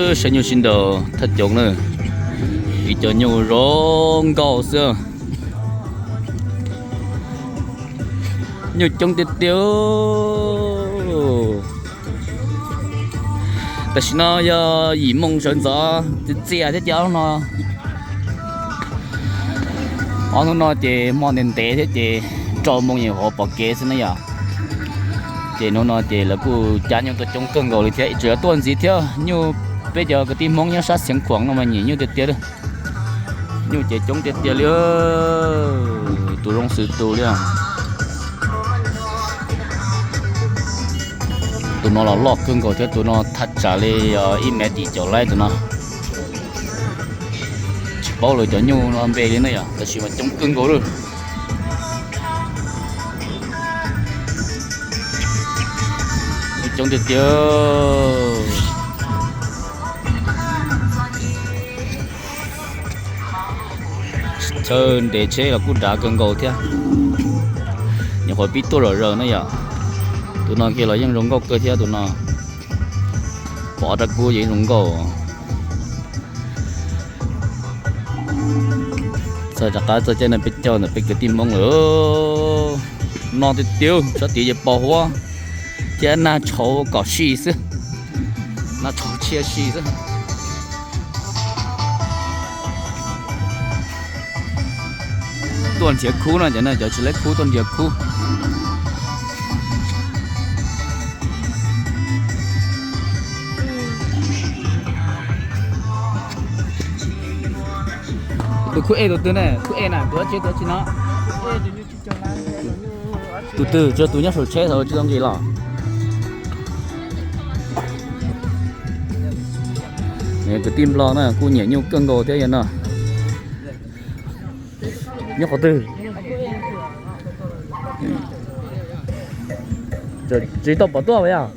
Saib nyuj sib nraus thaj coob na, ib co nyuj zoo nkauj xwb. Nyuj coob tiag tiag. Tam sim no yog yim moo sawv ntxov txias txias thiab ces ob hnub no, ob hnub no ces hmo ntev ntev thiab ces rau moo yeej hauv pom kev xwb na yom. Ces hnub no ces lawv kuj cab nyuj tuaj coob kawg nkaus li thiab, tseem yuav tuaj ntxiv thiab. Nyuj peb cov kwv tij Hmoob nyob sab Xeev Khuam no mas nyiam nyuj tiag tiag li. Nyuj ces coob tiag tiag li, tus zoo xws tus li. Tus no los loj kawg nkaus thiab, tus no thaj tsam li ib mev tim caum laib tus no. Tsis paub lawv cov nyuj no npe li na yom, tab sis mas coob kawg nkaus lawm. Coob tiag tiag. Chaw nres tsheb los kuj dav kawg nkaus thiab. Nyuam qhuav pib tuaj zom zaws na yom. Tus no kiag los yeej zoo nkauj kawg thiab tus no. Pom rau kuv yeej zoo nkauj. Txog rov qab txog caij no peb caug ntawm peb kwv tij Hmoob lawm. No tiag tiag, sab tid ces pos huab thiab nag tshauv kom si xwb, nag tshauv tshia si xwb. Tuaj nrhiav khub no ces cov tsis laib khub tuaj nrhiav khub. Tus khub ej tus twg ne? Khub ej na, tus dab tsi tus dab tsi no? Tus twg, tsuas tus nyob saum tsheb thaum tsis tau nqis los. Kwv tij Nplog na kuj nyiam nyuj kawg nkaus thiab yog no. Nyob qhov twg? Tsis tau pom tuaj yog.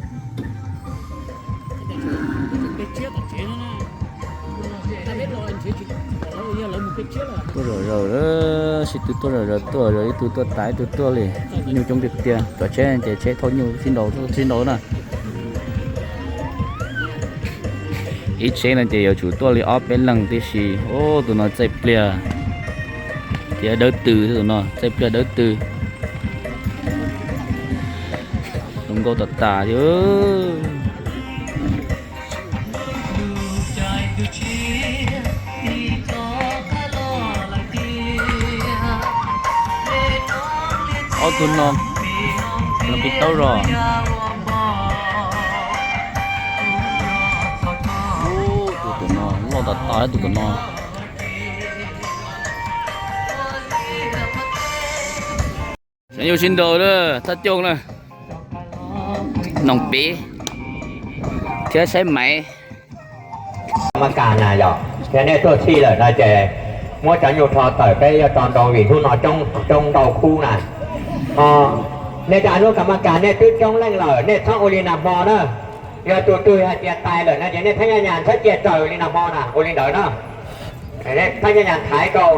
Tuaj zom zaws, sib tw tuaj zom zaws, tuaj zom ib tug tuaj tas ib tug tuaj li. Nyuj coob tiag tiag, cov tsheb ces tsheb thauj nyuj sib nraus sib nraus na. Ib tsheb no ces yuav tsum tuaj li ob peb leeg tib si. Ub, tus no txaij pliag thiab dawb tw, tus no txaij pliag dawb tw. Zoo nkauj tas tas thiab. Ob tug no, no pib taub zog. Tus, tus no loj tas tas tus, tus no. Saib nyuj sib nraus lawm, thaj coj na, noog piv thiab saib maiv. Mas kas na yog, yog nej tuaj txhij lawm no ces muab cov nyuj rho tawm, peb yuav tso nrau vim hnub no coob ntau khub na. Nej cov hnub kas mas kas nej twb coob leej lawm, nej txhob ua li nag hmo na. Yog tus twg hais tias tais lawm no ces nej thab nyaj nyas txhob cia raws li nag hmo na, ua li ntawd na. Thab nyaj nyas thaiv rau,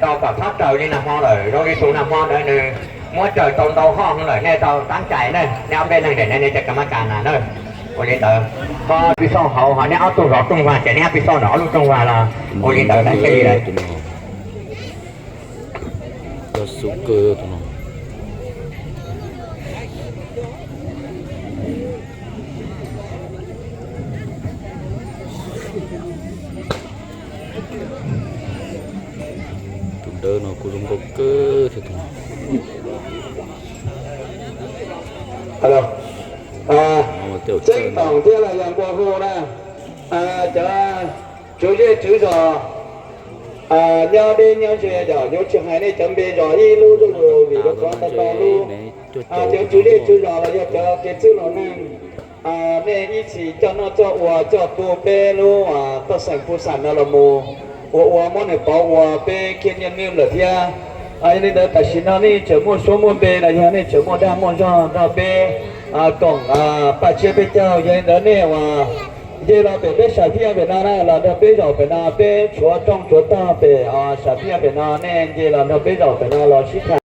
rau kom txhob raws li nag hmo lawm, zoo li tus nag hmo ntawd nws muab raws tau ntau hoj lawm, nej tau tab cai na, nej ob peb leeg daim ne nej cov kas mas kas na na. Ua li ntawd, ho pib xauj hauv ho nej ob tug zov rooj vag ces nej pib xauj ntawm ob lub rooj vag los ua li ntawd na, thiaj li lawm. Xub kawg tus no. Tus dawb no kuj zoo nkauj kawg thiab tus no. Tseeb toom thiab los yog npua hu na, cov tswv zej tswv zos nyob deb nyob ze, yog yuav tsis hais nej cov npe zos ib lub zuj zus vim rau qhov tau tau lub. Cov tswv zej tswv zos los yog cov kev txwj laus neeg, nej ib txhis coj noj coj ua coj tu peb lub paj xeem pub xam no los mus ua ua muab nws pauv ua peb kiag nyiaj nwj lawm thiab. Yog li ntawd tam sim no nej tseem muaj suab muaj npe los yog nej tseem muaj dag muaj zog nrog peb koom paj tsiab peb caug, yog li ntawd nej uas nce los pem peb sam phij pem no na, los nrog peb zaum pem no, peb tshuav rooj tshuav tog pem sam phij pem no, nej nce los nrog peb zaum pem no los sib tham.